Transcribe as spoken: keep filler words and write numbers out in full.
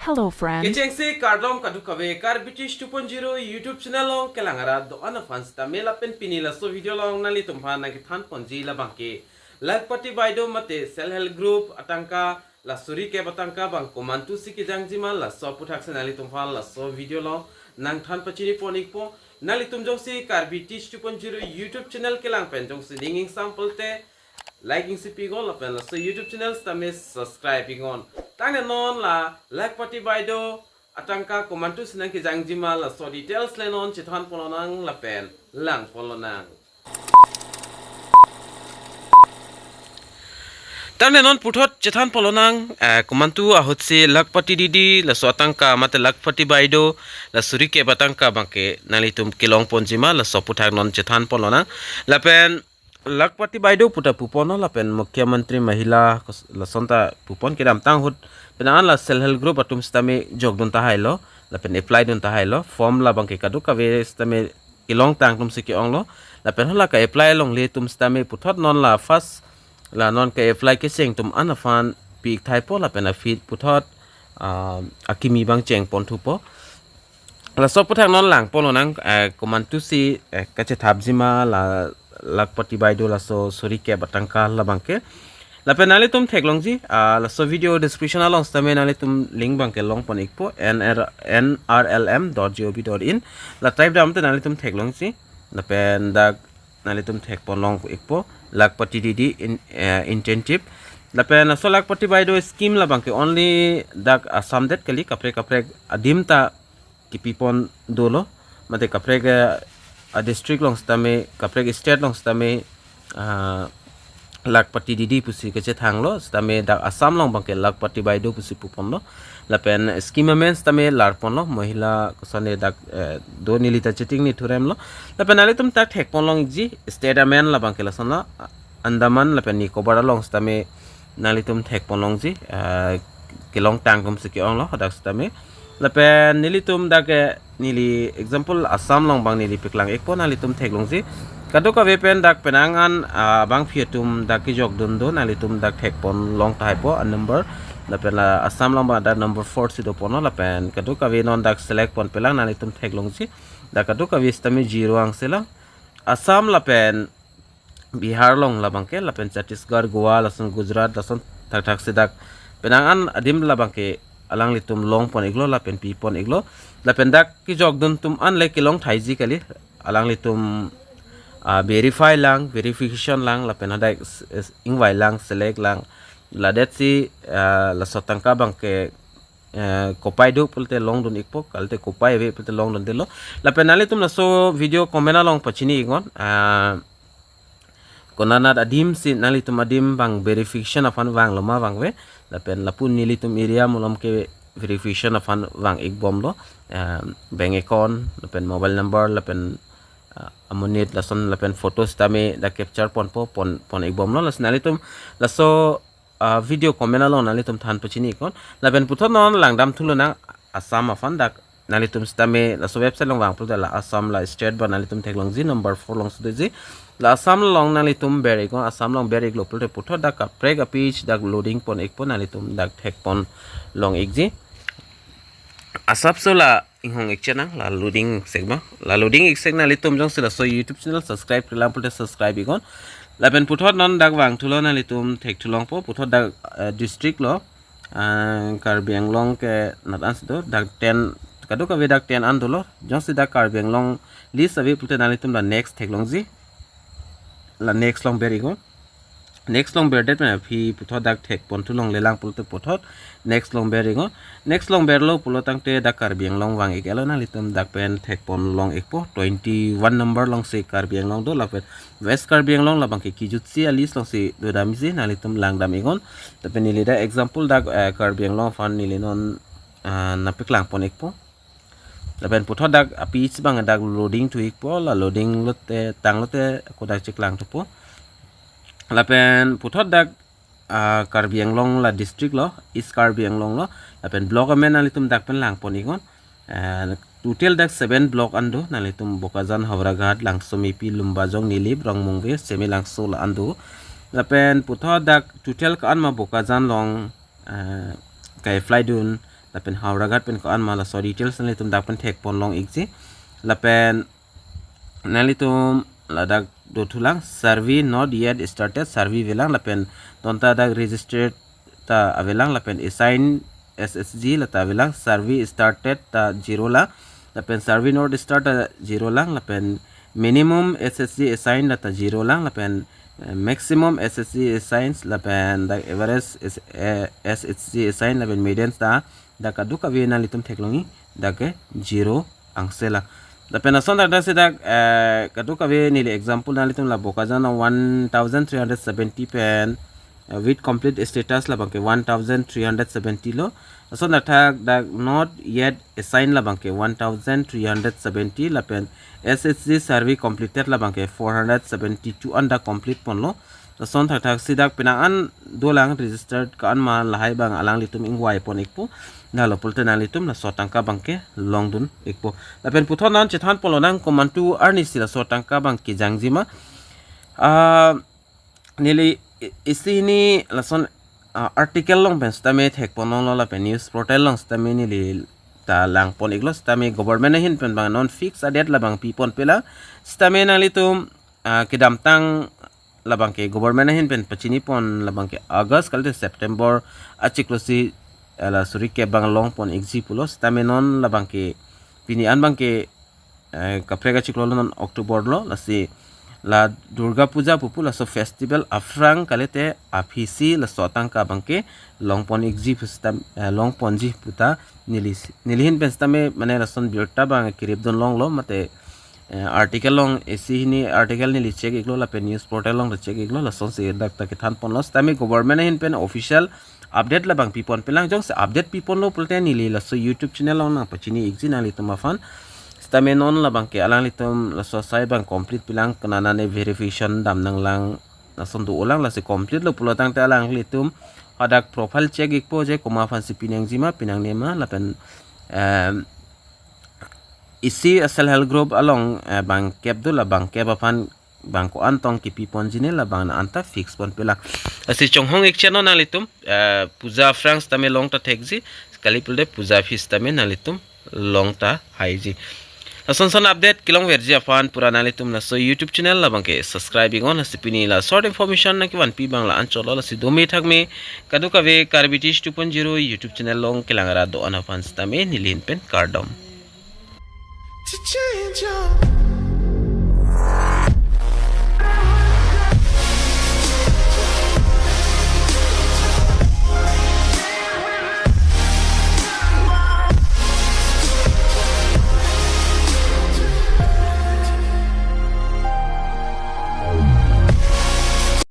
Hello, friend. Kechengsi kardom kadokave, Karbi Teach two point zero YouTube channel along kelang arat do-an aphan sitame lapen pini laso video along nanglitum aphan nangkethan ponji labangke Lakhpati Baideo mate Self Help Group atangka la suri kep atangka abang komantusi kejangji ma laso aputhaksi nanglitum aphan laso video along nangthan pachini pon ikpo. Nanglitum jongsi Karbi Teach two point zero YouTube channel kelang pen jongsi ning ingsam pulote like ingsi pi iknon lapen laso YouTube channel sitame subscribe iknon. Tangte non la Lakhpati Baideo atangka komantusi nangkejangji ma laso details le non chethan pon lonang lapen lang pon lonang. Tangte non puthot chethan pon lonang, eh, komantu ahutsi Lakhpati Didi laso atangka mate Lakhpati Baideo la suri kep atangka abangke nanglitum kelong ponji ma laso aputhak non chethan pon lonang. Lapen Lakhpati Baideo puta puponlo lapen Mukhyamantri Mahila kos-, lasonta pupon kedamtang ahut penang an la Self Help Group atum sitame jokdun tahailo lapen apply dun tahailo, form labangke kadokave sitame kelongtang atumsi ke-onglo. Lapen hala ka-apply alongle atum sitame puthot non la first la non ka-apply kecheng atum an aphan pi ik thaipo lapen aphi puthot, ah, akimi abang cheng pon thupo. Laso aputhak non lang pon lonang, eh, komantusi, eh, kachethapji ma la Lakhpati Baideo laso suri kep atangka labangke. Lapen nanglitum theklongji, ah, laso video description along sitame nanglitum link abangke long pon ikpo, N R, N R L M dot G O V dot in. La type damte nanglitum theklongji. Lapen dak nanglitum thek pon long ikpo, Lakhpati Didi in, eh, incentive. Lapen laso Lakhpati Baideo scheme labangke only dak Assam det kali, kaprek kaprek adim ta kipi pon dolo, mate kaprek, eh, a district along sitame, kaprek state along sitame, ah, Lakhpati Didi pusi kachethanglo, sitame dak Assam along abangke Lakhpati Baideo pusi puponlo. Lapen scheme amen sitame lar ponlo, Mahila kosane dak, eh, do neli ta cheting ni thurem lo. Lapen nanglitum ta thek pon long ikji, state amen labangke lasonlo, Andaman lapen Nicobar along sitame nanglitum thek pon longji, eh, kelongtang atumsi ke-onglo hadak sitame. Lapen nelitum dak, eh, neli example Assam along abang neli paklang ikpo, nanglitum theklongji. Kadokave pen dak penang an, ah, abangpi atum dak kejokdun do, nanglitum dak thek pon long tahaipo a number. Lapen la Assam along abang dak number four si doponlo, lapen kadokave non dak select ponpe lang, nanglitum theklongji. Dak kadokave sitame zero angse lang. Assam lapen Bihar along labangke, lapen Chhattisgarh, Goa, lason Gujarat, lason thakthaksi dak penang an adim labangke alanglitum long pon iklo lapen pi pon iklo. Lapen dak kejokdun atum an le kelong thaiji kali, alanglitum, ah, verify lang, verification lang, lapen hadak s-, s-, ingvai lang, select lang. Ladetsi, ah, laso atangka abangke, eh, kopai do pulote longdun ikpo, kalite kopai ave pulote longdundelo. Lapen nanglitum laso video comment along pachini iknon, ah, konanat adim si nanglitum adim abang verification aphan vanglo ma vangve. Lapen lapu nelitum area malom ke verification aphan vang ikbomlo, eh, bank account, lapen mobile number, lapen, ah, amonit lason lapen photo sitame dak capture ponpo, pon, pon ikbomlo. Lason nanglitum laso, ah, video comment along nanglitum than pachini iknon. Lapen puthot non langdam thu lonang Assam aphan, dak nanglitum sitame laso website along vang pulote la Assam la state abang nanglitum theklongji, number four alongsi doji. La Assam along nanglitum ber iknon, Assam along ber iklo pulote puthot dak kaprek a page dak loading pon ikpo, nanglitum dak thek pon long ikji. Asapso la inghong ik chenang, la loading ik sek ma. La loading ik sek, nanglitum jongsi laso YouTube channel subscribe-kre lang pulote subscribe iknon. Lapen puthot non dak vang thulo, nanglitum thek thu longpo, puthot dak, eh, district lo, ah, Karbi Anglong ke nat an si do, dak ten, kadokave dak ten an dolo. Jongsi dak Karbi Anglong list ave pulote nanglitum la next theklongji. La next along ber iknon. Next along berdet pen aphi puthot dak thek pon thu longle lang pulote puthot next along ber iknon. Next along berlo pulo tangte dak Karbi Anglong vang iklo, nanglitum dak pen thek pon long ikpo, twenty-one number alongsi Karbi Anglong do, lapen West Karbi Anglong labangke kejutsi a list alongsi dodamji, nanglitum langdam iknon. Lapen neli dak example dak, eh, Karbi Anglong aphan neli non, ah, nangpaklang pon ikpo. Lapen puthot dak a page abang dak loading thu ikpo, la loading lote tanglote ako dak cheklang thupo. Lapen puthot dak, ah, Karbi Anglong la district lo, East Karbi Anglong lo. Lapen block amen nanglitum dak pen lang pon iknon. Ah, total dak seven block an do, nanglitum Bokajan, Howraghat, Langsomepi, Lumbajong, Nilip, Rongmongve, Semelangso la an do. Lapen puthot dak total ko-an ma Bokajan along, ah, ka-apply dun, lapen Howraghat pen ko-an ma laso details nanglitum dak pen thekpon long ikji. Lapen nanglitum ladak dothulang, survey not yet started, survey avelang, lapen donta dak registered ta avelang, lapen assign S H G lata avelang, survey started ta zero lang, lapen survey not start ta zero lang, lapen minimum S H G assign lata zero lang, lapen eh, maximum S H G assigns, lapen dak average is, eh, S H G assign, lapen median ta dak kadokave nanglitum theklongji, dak ke zero angse lang. Lapen lason dak dak si dak, eh, kadokave neli example nanglitum la Bokajan one thousand three hundred seventy pen, eh, with complete status labang ke one thousand three hundred seventy lo. Lason dak thak dak not yet assign labang ke one thousand three hundred seventy, lapen S H G survey completed labang ke four hundred seventy-two an dak complete ponlo. Lason thakthak si dak penang an dolang registered ko-an ma lahai abang alanglitum ingvai pon ikpo. Nalo pulote nanglitum laso tangka abang ke longdun ikpo. Lapen puthot non chethan ponlonang komantu arni si laso tangka abang kejangji ma. Ah, neli i- isi hini lason, ah, article along pen sitame thekpon longlo lapen news portal along sitame neli ta langpon iklo, sitame government ahin pen abang non fix a date labang piponpe lang. Sitame nanglitum, ah, kedamtang labang ke government ahin pen pachinipon labang ke August kalite September achiklo si, eh, la suri ke abang longpon ikji pulo, sitame non labang ke pini an abang ke, eh, kaprek achiklo lo, non October lo, lasi la Durga Puja pupu laso festival aphrang kalite aphi si laso tangka abang ke longpon ikji pu sitam, eh, longponji puta neli si- neli ahin pen sitame mane lason birta abang kirip dun longlo, mate, eh, article along isi hini article neli check iklo lapen news portal along check iklo, lason si dak ta kethan ponlo, sitame government ahin pen official update labang piponpe lang. Jongsi update piponlo pulote neli laso YouTube channel along nangpachini ikji nanglitum aphan. Sitame non labang ke alanglitum laso asai abang complete pe lang, konane verification dam nanglang, lason do-olang, lasi complete lo pulotangte alanglitum hadak profile check ikpo je komat aphan si pinangji ma pinangne ma, lapen, em, isi self help group along, eh, bangkep do, la bangkep aphan bang ko-an tong kipiponji ne labang na anta fix ponpe lang. Lasi chonghong ik cheno nanglitum, eh, puja aphrang sitame long ta thekji, kali pulote puja aphi sitame nanglitum long ta haiji. Lason son update kelongverji aphan pura nanglitum laso YouTube channel labang ke subscribe iknon, lasi pini la short information nangkevanpi abang la anchot lo, lasi dome thakme kadokave Karbi Tish two point zero YouTube channel along kelang ra do-an aphan sitame neli ahin pen kardom. To change your